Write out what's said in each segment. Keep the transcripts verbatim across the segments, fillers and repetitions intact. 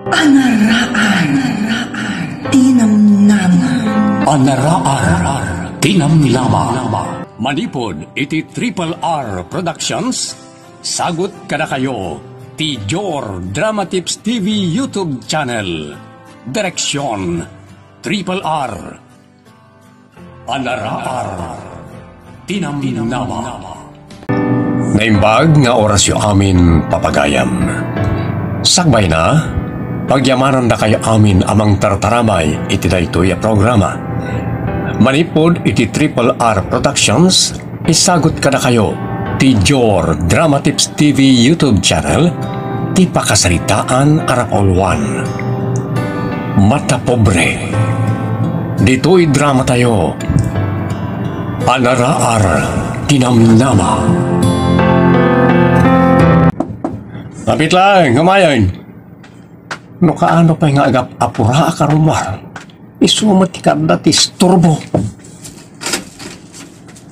Anaraan ti namnama. Anaraan ti namnama. Manipud iti Triple R Productions, sagut kadakayo ti Jor Drama Tips T V YouTube channel. Direksyon, Triple R. Anaraar ti namnama. Naimbag nga orasyo amin, papagayam. Sakbayna, pagyamanandakayo amin a mangtartaramay iti daytoy a programa. Manipud iti Triple R Productions, isagut kadakayo ti Jor Drama Tips T V YouTube channel ti pakasaritaan a rapauluan. Mata Pobre. Ditoy dramatayo, Anaraar ti Namnama. Apit laeng, umayen. No kaano pay nga agap-apuraak a rumar, isu met ti kaadda ti isturbo.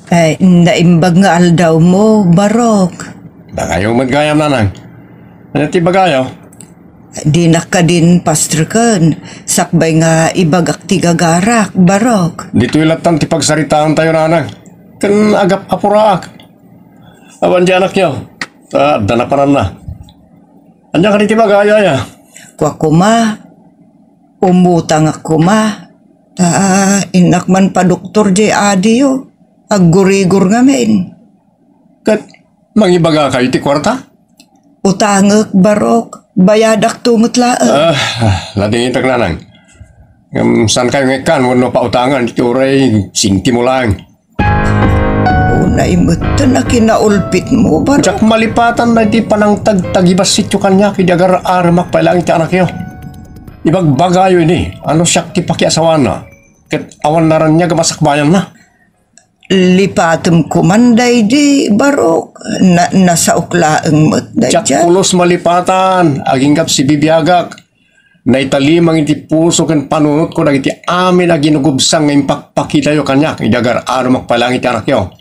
Ay, naimbag nga aldawmo, Barok. Dakayo met gayam, nanang. Ania ti ibagayo? Dinak kadin pastreken, sakbay nga ibagak ti gagarak, Barok. Ditoy lattan ti pagsaritaantayo, nanang. Ken agap-apuraak. Awan di anakyo. Ta adda napananna. Ania kadi ti ibagayo, aya? Kua koma, umutangak koma. Ta innak man padoktor diay adiyo. Aggurigor ngamin. Ket mangibagakayo ti kuarta? Utangek, Barok. Bayadakto met laeng. Ah, ladingitek, nanang. Ngem saankayo nga ikkan wenno pautangan iti uray sentimo laeng? Unay metten a kinaulpitmo, Barok. Diak malipatan daydi panangtagtagibasityo kaniak idi agar-aremak pay laeng iti anakyo. Ibagbagayo idi a no siak ti pakiasawana, ket awan naraniag a masakbayanna. Lipatem koman daydi, Barok. Na-, nasaok laeng met daydiay. Diak pulos malipatan, agingga sibibiagak. Naitalimang iti puso ken panunotko dagiti amin a ginugubsang nga impakpakitayo kaniak idi agar-aremak pay laeng iti anakyo.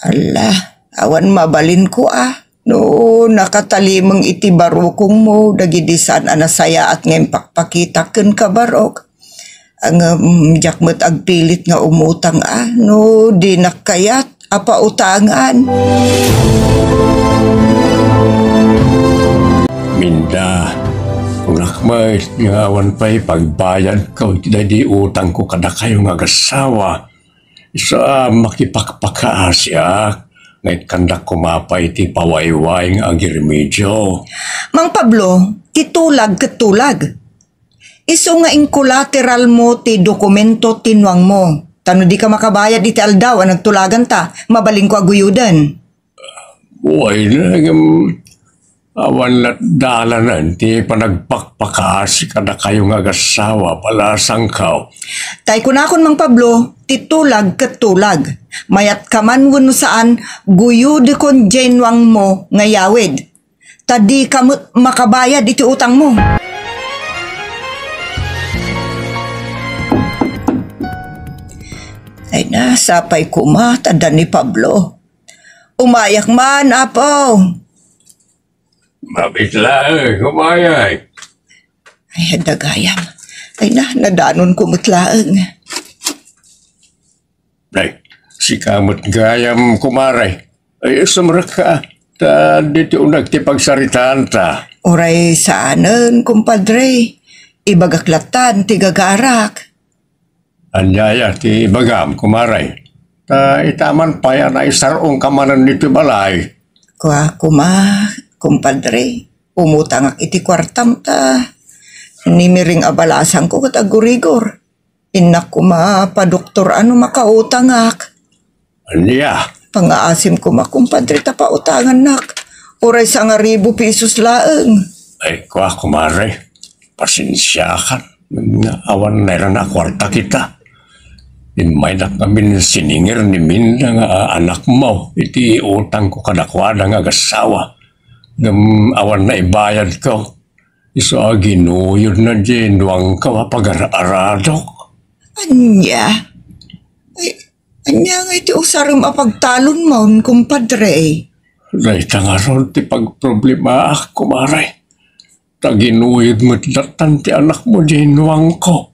Alla, awan mabalinko a. No nakatalimeng iti barukongmo dagidi saan a nasayaat nga impakpakitak kenka, Barok. Ngem diak met agpilit nga umutang a no dinak kayat a pautangan. Minda, kunak met nga awan pay pagbayadko iti daydi utangko kadakayo nga agassawa. Isu a makipakpakaasiak nga ikkandak koma pay ti pawayway nga agirmedio. Mang Pablo, ti tulag ket tulag. Isu nga inkolateralmo ti dokumento ti nuangmo. Ta no dika makabayad iti aldaw a nagtulaganta, mabalinko a guyuden. Uy, ngem awan lat dalanen ti panagpakpakaasi kadakayo nga agassawa, balasangko. Tay kunakon, Mang Pablo, ti tulag ket tulag. Mayat ka man wenno saan, guyudekon diay nuangmo nga yawid. Ta dika met makabayad iti utangmo. Ay na, sapay koma ta adda ni Pablo. Umayak man, Apo. Mabit laeng, umayay. Ay, adda gayam. Ay na, nadanonko met laeng. Ay, sika met gayam, kumare. Ay, sumrekka. Ta ditoy uneg ti pagsaritaanta. Uray saanen, kumpadre. Ibagak lattan ti gagarak. Ania aya ti ibagam, kumare? Ta ita man pay a naisar-ongka manen ditoy balay. Kua koma, kumpadre, umutangak iti kuartam ta ni Miring a balasangko ket aggurigor. Innak koma padoktor a no makautangak. Ania? Pangaasim koma, kumpadre, ta pautangannak. Uray sangaribu pesos laeng. Ay, kua, kumare. Pasensiakan. Nga awan nairana a kuarta kita. Immaynak ngamin siningir ni Minda nga anakmo iti utangko kadakuada nga agassawa. Ngem awan naibayadko. Isu a ginuyodna diay nuangko a pagar-aradok. Ania? Ay, ania ngay ti usarem a pagtalonmon, kumpadre? Dayta ngarud ti pagproblemaak, kumare. Ta ginuyod met lattan ti anakmo diay nuangko.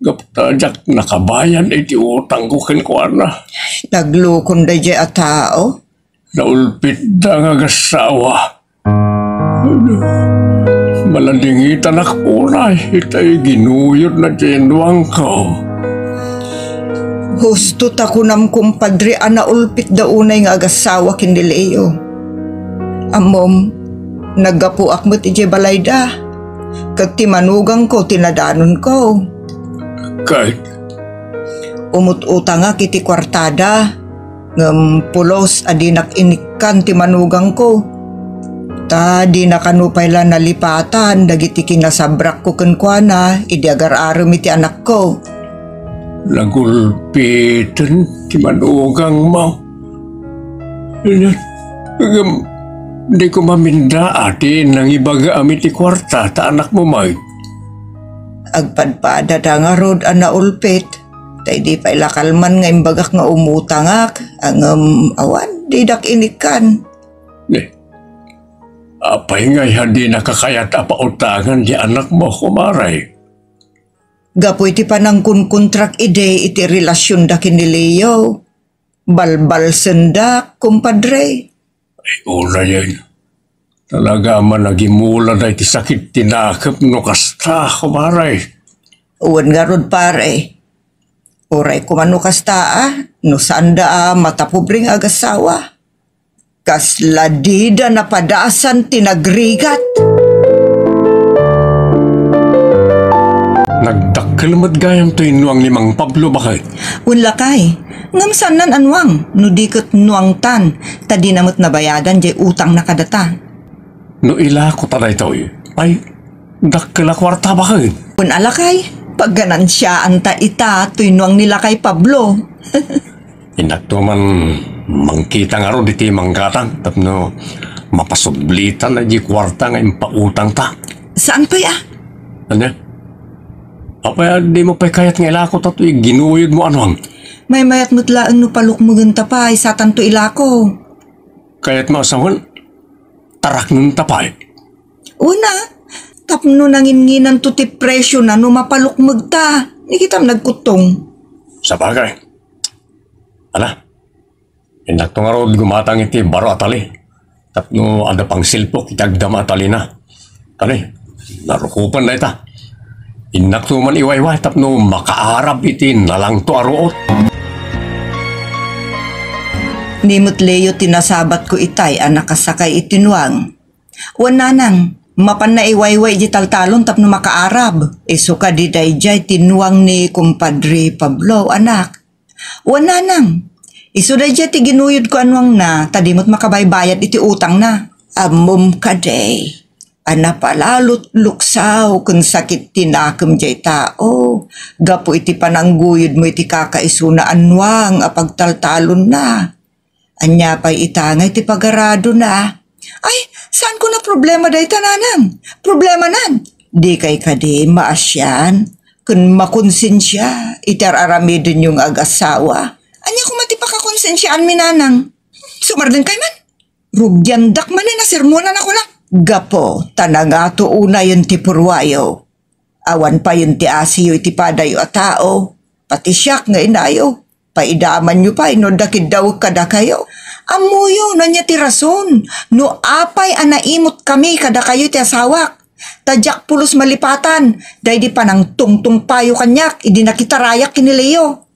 Gapu ta diak nakabayad iti utangko kenkuana. Naglukon daydiay a tao. Naulpitda nga agassawa. Maladingitanak unay itay ginuyodna diay nuangko. Husto ta kunam, kumpadre, a naulpitda unay nga agassawa ken ni Leo. Ammom, naggapuak met idiay balayda, ket ti manugangko ti nadanonko. Ket? Umut-utangak iti kuartada, ngem pulos a dinak inikkan ti manugangko. Ta dina kano pay la nalipatan dagiti kinasabrakko kenkuana idi agar-arem iti anakko. Nagulpiten ti manugangmo. Ngem, di ko maminda a ti nangibagaam iti kuarta ta anakmo met. Agpadpadada ngarud a naulpit, ta idi pay la kalman nga imbagak nga umutangak, ngem awan, didak inikkan. Eh, apay ngay a dinaka kayat a pautangan ti anakmo, kumare? Gapu iti panangkunkontrak idi iti relasionda ken ni Leo, balbalsendak, kumpadre. Ay, unayen. Talaga man a gimulada iti sakit ti nakep no kasta, kumare. Wen ngarud, pare. Uray koma no kasta, a, no saanda a matapobre nga agassawa. Kasla dida napadasan ti nagrigat. Nagdakkel met gayam toy nuang ni Mang Pablo, baket? Wen, lakay, ngem saannan a nuang, no di ket nuangtan, ta dina met nabayadan diay utangna kadata. No ilako ta daytoy, ay, dakkel a kuarta, baket? Wen a, lakay, pagganansiaanta ita toy nuang ni lakay Pablo. Innakto man mangkita ngarud iti manggatang tapno mapasublitan diay kuarta nga impautangta. Saan pay a? Ania? Apay a dimo pay kayat nga ilako ta toy ginuyodmo a nuang? Maymayat met laeng no palukmegenta pay, satanto ilako. Kayatmo a sawen, taraknenta pay? Wen a, tapno nanginnginanto ti presiona no mapalukmegta. Ni kitam nagkuttong. Sabagay. Ala, innakto ngarud gumatang iti baro a tali. Tapno adda pangsilpok iti agdama a talina. Kani, narukopen dayta. Innakto man iwaywa tapno makaarab iti nalangto a ruot. Ni met Leo ti nasabatko itay a nakasakay iti nuang. Wen nanang, mapanna iwaywa iti taltalon tapno makaarab. Isu kadi daydiay ti nuang ni kumpadre Pablo, anak. Wen nanang, isu daydiay ti ginuyodko a nuangna, ta di met makabaybayad iti utangna. Ammom kadi a napalalutluksaw ken sakit ti nakem diay tao gapu iti panangguyodmo iti kakaisuna a nuang a pagtaltalonna. Ania pay ita nga iti pagaradona? Ay, saanko a problema dayta, nanang. Problemanan, dikay kadi maasian ken makonsensia iti ar-aramidenyo nga agassawa? Ania koma ti pakakonsensiaanmi, nanang? Sumardengkay man. Rugiandak manen a sermonan a kuna. Gapu ta nangato unayen ti purruayo. Awan payen ti asiyo iti padayo a tao, pati siak nga inayo. Paidamanyo pay no adda kiddawek kadakayo. Ammoyo no ania ti rason no apay a naimutkami kadakayo ti asawak. Ta diak pulos malipatan daydi panangtungtungpayo kaniak idi nakitarayak ken ni Leo.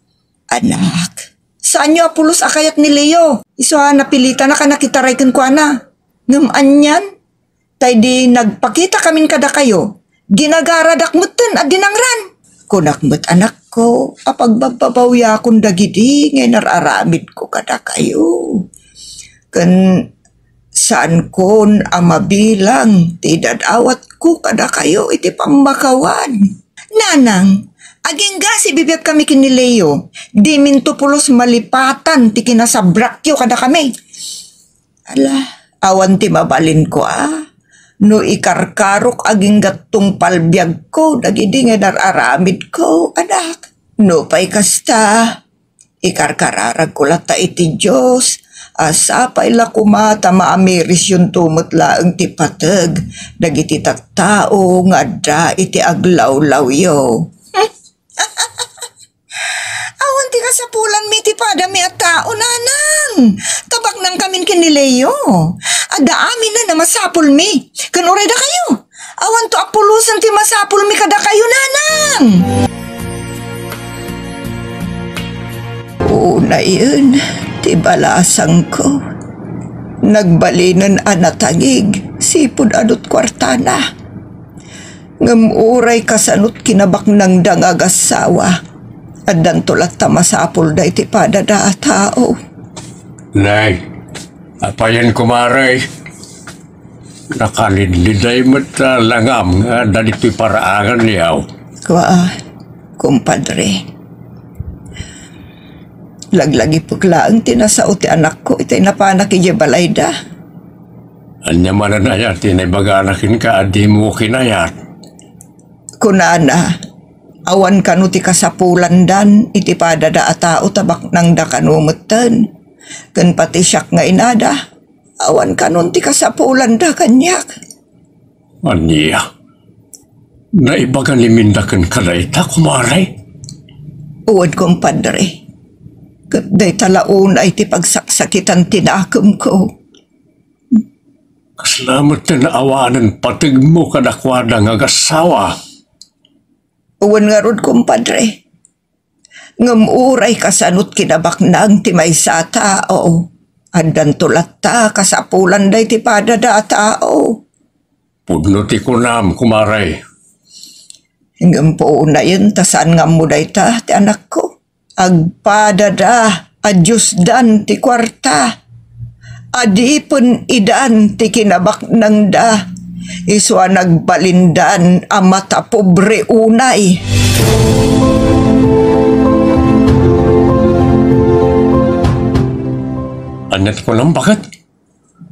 Anak, saanyo a pulos a kayat ni Leo. Isu a napilitanak a nakitaray kenkuana. Ngem anian, ta idi nagpakitakamin kadakayo, ginagaradak metten a dinangran. Kunak met, anakko, a pagbabbabawiakon dagidi nga inar-aramidko kadakayo. Ken saankon a mabilang ti idad-awatko kadakayo iti pammakawan. Nanang, agingga a sibibiagkami ken ni Leo, diminto pulos malipatan ti kinasabrakyo kadakami. Ala, awan ti mabalinko a. No ikarkarok agingga tungpal biagko dagidi nga inar-aramidko, anak. Nupay kasta, ikarkararagko latta iti Dios A, sapay la koma ta maamirisyonto met laeng ti pateg dagiti tattao nga adda iti aglawlawyo. Awan ti kasapulanmi iti padami a tao, nanang. Tabaknangkamin ken ni Leo. Adda amin a masapulmi. Ken uray dakayo. Awanto a pulosen ti masapulmi kadakayo, nanang. Unayen ti balasangko. Nagbalinen a natangig, sipud anut kuartana. Ngem uray kasanot kinabaknangda nga agassawa, addanto latta masapulda iti padada a tao. Nay, apayen, kumare? Nakalidliday met a langam nga adda ditoy paraangan, yaw. Kua, kumpadre. Laglagipek laeng ti nasao ti anakko iti napanak idiay balayda. Ania manen aya ti naibagana kenka a dimo kinayat? Kunana, awan kano ti kasapulandan iti padada a tao ta baknangda kano metten. Ken pati siak nga inada, awan kanon ti kasapulanda kaniak. Ania? Naibaga ni Minda kenka dayta, kumare? Wen, kumpadre. Ket dayta la unay ti pagsaksakitan ti nakemko. Kasla met ti naawanen pategmo kadakuada nga agassawa? Wen ngarud, kumpadre. Ngem uray kasanot kinabaknang ti maysa a tao, addanto latta kasapulanda iti padada a tao. Pudno ti kunam, kumare. Ngem puonayen ta saan nga ammo dayta ti anakko. Agpadada a diosdan ti kuarta. Adipen idan ti kinabaknangda, isu a nagbalindan a matapobre unay. Ania ti kunam, baket?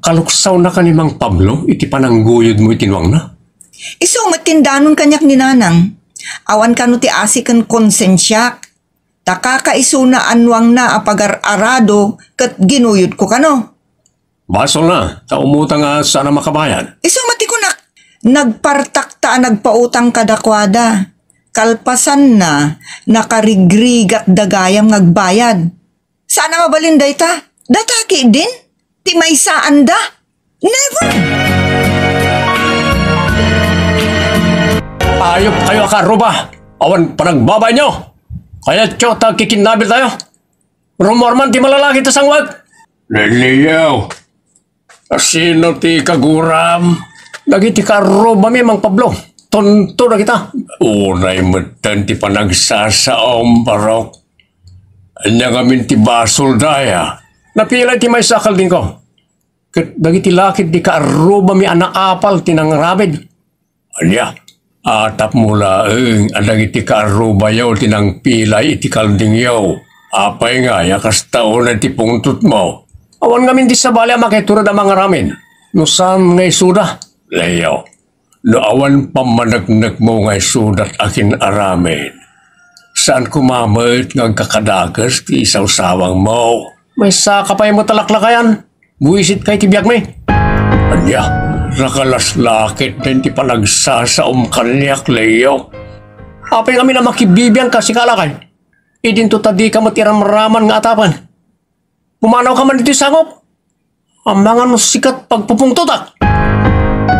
Kaluksawnaka ni Mang Pablo iti panangguyodmo iti nuangna? Isu met ti indanon kaniak ni Nanang. Awan kano ti asi ken konsensiak. Ta kakaisuna a nuangna a pagar-arado ket ginuyodko kano. Basolna, ta umutang a saan a makabayad. Isu met ti kunak, nagpartakta a nagpautang kadakuada. Kalpasanna, nakarigrigat da gayam nga agbayad. Saan a mabalin dayta? Dataki din? Ti maysaanda? Never! Ayop kayo a kaarruba! Awan panagbabainyo! Kayatyo ta kikinnabil tayo? Rummuar man ti malalaki ta sangwag! Liliyaw! Asino ti kaguram? Dagiti kaarrubami, Mang Pablo. Tunto dagita. Unay metten ti panagsasaom, Barok. Ania ngamin ti basol daya? Napilay ti maysa a kaldingko. Ket dagiti lakid ti kaarrubami a naapal ti nangaramid. Ania? Atapmo laeng a dagiti kaarrubayo ti nangpilay iti kaldingyo. Apay ngay a kasta unay ti pungtotmo? Awan ngamin ti sabali a makaiturod a mangaramid. No saan nga isuda, Leo. No awan pammaneknekmo nga isudat a kin-aramid, saan koma met nga agkakadakes ti isawsawangmo. Maysa ka pay met a laklakayan. Buisitka iti biagmi. Ania, nakalaslakit dayta ti panagsasaom kaniak, Leo. Apay ngamin a makibibiangka, sika a lakay? Idinto ta dika met iramraman nga atapen. Pumanawka man ditoy sangop. Amangan no sika ti pagpupungtotak.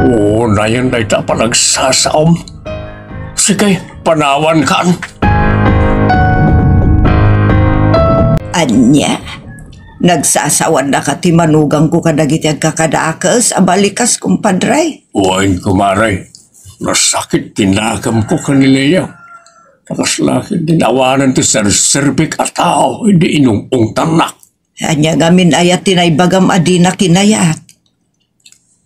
Unayen dayta a panagsasaom. Sige, panawankan. Ania? Nagsasawannaka ti manugangko kadagiti agkakadakes a balikas, kumpadre? Wen, kumare. Nasakit ti nakemko ken ni Leo. Ta kasla ket din awanen ti serserbik a tao idi inung-ungtannak. Ania ngamin aya ti naibagam a dina kinayat?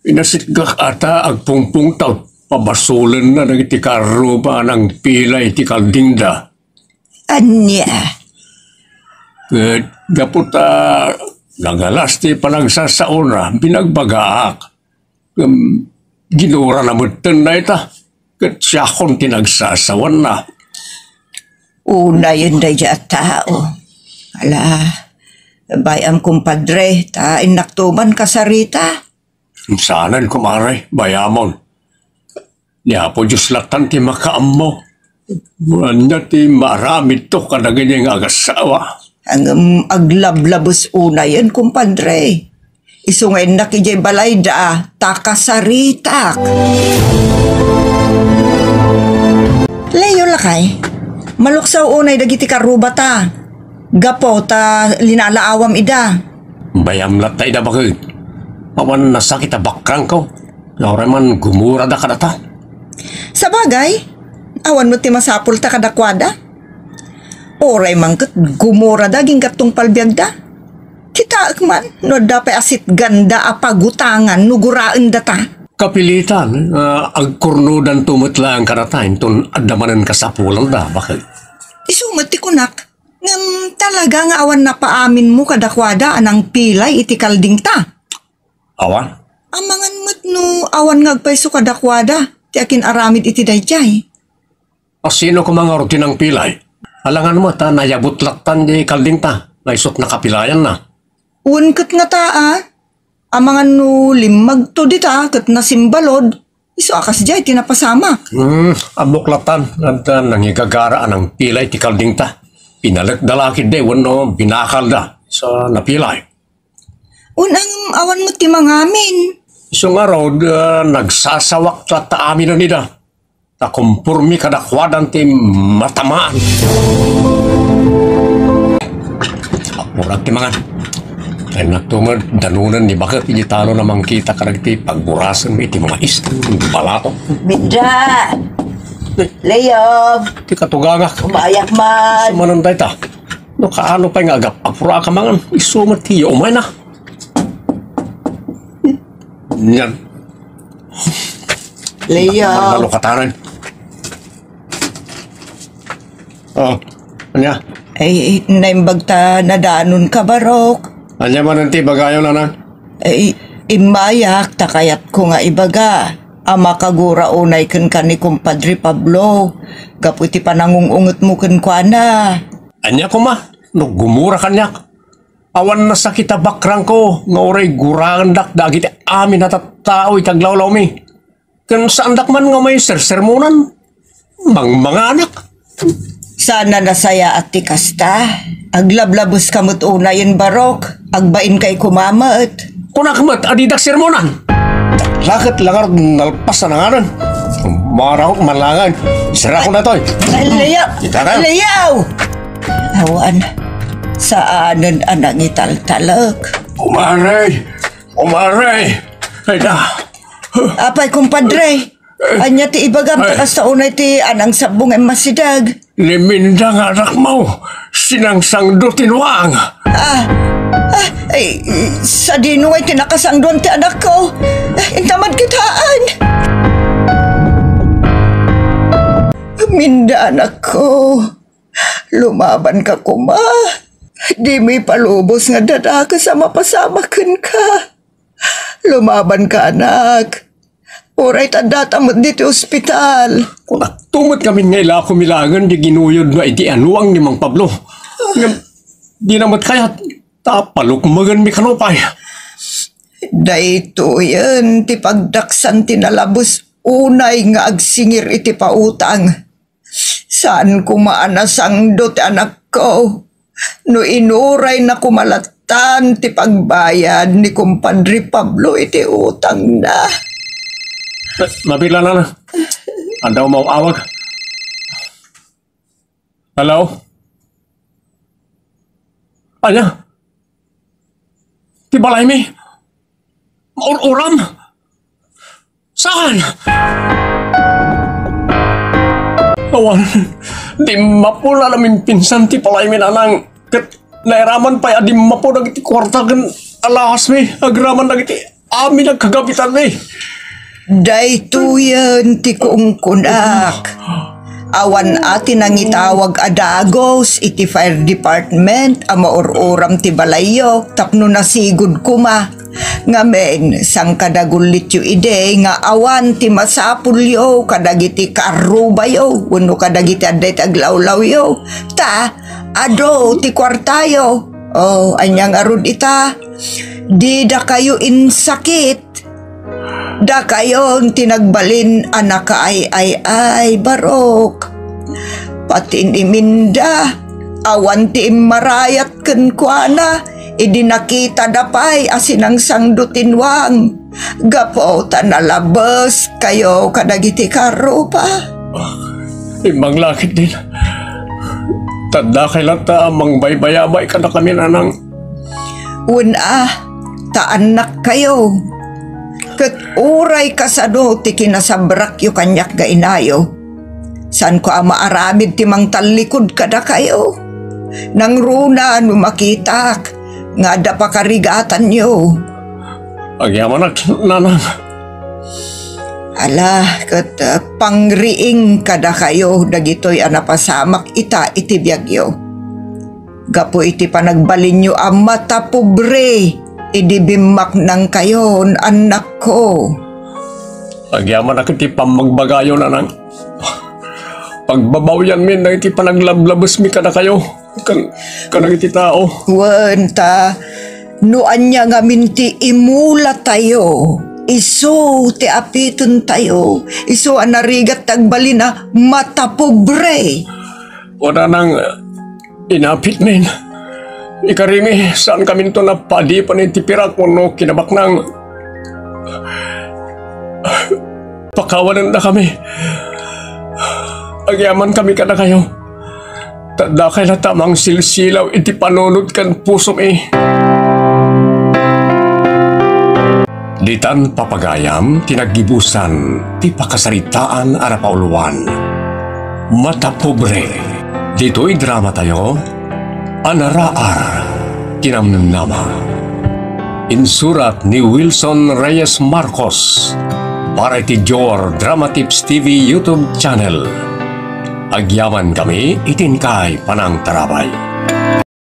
Inasitgak ata agpungpungtaw, pabasolenna dagiti kaarruba a nangpilay iti kaldingda. Ania? Ket gapu ta nagalas ti panagsasaona, binagbagaak. Ngem ginurana metten dayta, ket siakon ti nagsasawanna. Unayen daydiay a tao. Ala, Bay-am, kumpadre, ta innakto man kasarita. Saanen, kumare, bay-amon. Ni Apo Dios lattan ti makaammo. Ania ti maaramidto kadagiti nga agassawa? Ngem aglablabes unayen, kumpadre. Isu nga innak idiay balayda, ta kasaritak. Leo, lakay, maluksaw unay dagiti karrubata. Gapu ta linalaawam ida. Bay-am latta ida, baket. Awan nasakit a bakrangko. Nga uray man gumurada kadata. Sabagay, awan met ti masapulta kadakuada. Uray man ket gumurada agingga tungpal biagda. Kitaek man no adda pay a sitganda a pagutangan no guraendata. Kapilitan, ah, agkurnodanto met laeng kadata inton adda manen kasapulanda, baket. Isu met ti kunak. Ngem talaga nga awan napaaminmo kadakuada a nangpilay iti kaldingta? Awan. Amangan met no awan nga agpayso kadakuada ti akin-aramid iti daydiay. A, sino koma ngarud ti nangpilay? Alangan met a nayabut lattan di kaldingta nga isut nakapilayanna. Wen ket ngata a, amangan no limmagto dita ket nasimbalud, isu a kasdiay ti napasamak. Hmm, ammok lattan, adda nangigagara a nangpilay ti kaldingta. Pinalekda la ketdi wenno binakalda, sa napilay. Wen, ngem awan met ti mangamin. Isu ngarud, ah, nagsasawak latta aminen ida. Ta kompormi kadakuadan ti matamaan. Apurag ti mangan. Kayatnakto met danonen ni baket iti talon a mangkita kadagiti pagburasen iti mais, balatok. Minda! Leo! Ti katugangak. Umayak man. Sumanan dayta. No kaano pay nga agap-apura ka mangan, isu met ti umayna. Yan. Leo. Nalukatanan. Oh, ania? Ay, naimbag ta nadanon ka, Barok. Ania man ti ibagayo, nanang? Ay, immayak ta kayatko nga ibaga a makagura unay kenka ni Kumpadre Pablo gapu iti panangung-ungetmo kenkuana. Ania koma? No gumura kaniak? Awan nasakit a bakrangko nga uray guraendak dagiti amin a tattao iti aglawlawmi. Ken saandak man nga umay sersermonan. Mangmanganak. Saan a nasayaat ti kasta. Aglablabeska met unayen, Barok. Agbainka koma met. Kunak met a didak sermonan. Laket la ngarud nalpas a nanganan. Marahok man laeng. Sirakon daytoy. Ay, Leo! Itakan. Leo! Awan, saanen a nangitaltalek. Kumare! Kumare! Ay da! Apay, kumpadre? Ania ti ibagam ta kasta unay ti anang sabbong a immasideg? Ni Minda nga anakmo, sinangsangdo ti nuang. Ah, ah, ay, sadino ngay ti nakasangdoan ti anakko? Eh, intamad kitaan. Minda, anakko. Lumabanka koma. Dimo ipalubos nga adda dakes a mapasamak kenka. Lumabanka, anak. Uray ta addata met ditoy ospital. Kunakto met ngamin nga ilakom laengen di ginuyod nga idi a nuang ni Mang Pablo. Ngem, dina met kayat, ta palukmegenmi kano pay. Daytoyen ti pagdaksan ti nalabes unay nga agsingir iti pautang. Saan koma a nasangdo ti anakko no inurayna koma lattan ti pagbayad ni Kumpadre Pablo iti utangna. Eh, mabilanana. Adda umaw-awag. Hello? Ania? Ti balaymi? Maur-uram? Saan? Awan, dimmapo la namimpinsan ti balaymi, nanang. Ket nairaman pay a dimmapo dagiti kuarta ken alahasmi agraman dagiti amin a kagapitanmi. Daytoyen ti kunkunak. Awan a ti nangitawag a dagus iti fire department a maur-uram ti balayyo tapno nasigud koma. Ngamin, sangkadagullityo idi nga awan ti masapulyo kadagiti karrubayo wenno kadagiti adda iti aglawlawyo, ta adu ti kuartayo. Oh, ania ngarud ita? Didakayo insakit. Dakayon ti nagbalin a nakaay-ay-ay, Barok. Pati ni Minda, awan ti immarayat kenkuana, idi nakitada pay a sinangsangdo ti nuang. Gapu ta nalabes kayo kadagiti karruba. Immang lakit din. Tadda kay latta a mangbaybayabay kadakami, nanang. Wen a, ta annak kayo. Ket uray kasano ti kinasabrakyo kaniak nga inayo. Saanko a maaramid ti mangtallikud kadakayo. Nangruna no makitak nga adda pakarigatanyo. Agyamanak, nanang. Ala, ket, uh, pangriing kadakayo dagitoy a napasamak ita iti biagyo. Gapu iti panagbalinyo a matapobre idi bimmaknangkayon, annakko. Agyamanak iti pammagbagayo, nanang. Pagbabawyanmi dagiti panaglablabesmi kadakayo, kan-, kadagiti tao. Wen ta, no ania ngamin ti imulatayo, isu ti apitentayo, isu a narigat ti agbalin a matapobre. Wen, nanang, inapitmin. Ikarimi, saankaminto a padipen iti pirak wenno kinabaknang. Pakawanendakami. Agyamankami kadakayo. Tadda kay latta a mangsilsilaw iti panunot ken pusomi. Ditan papagayam ti naggibusan ti pakasaritaan a napauluan. Matapobre. Ditoy dramatayo, Anaraar ti Namnama. Insurat ni Wilson Reyes Marcos para iti Jor Drama Tips T V YouTube channel. Agyamankami iti inkay panangtarabay.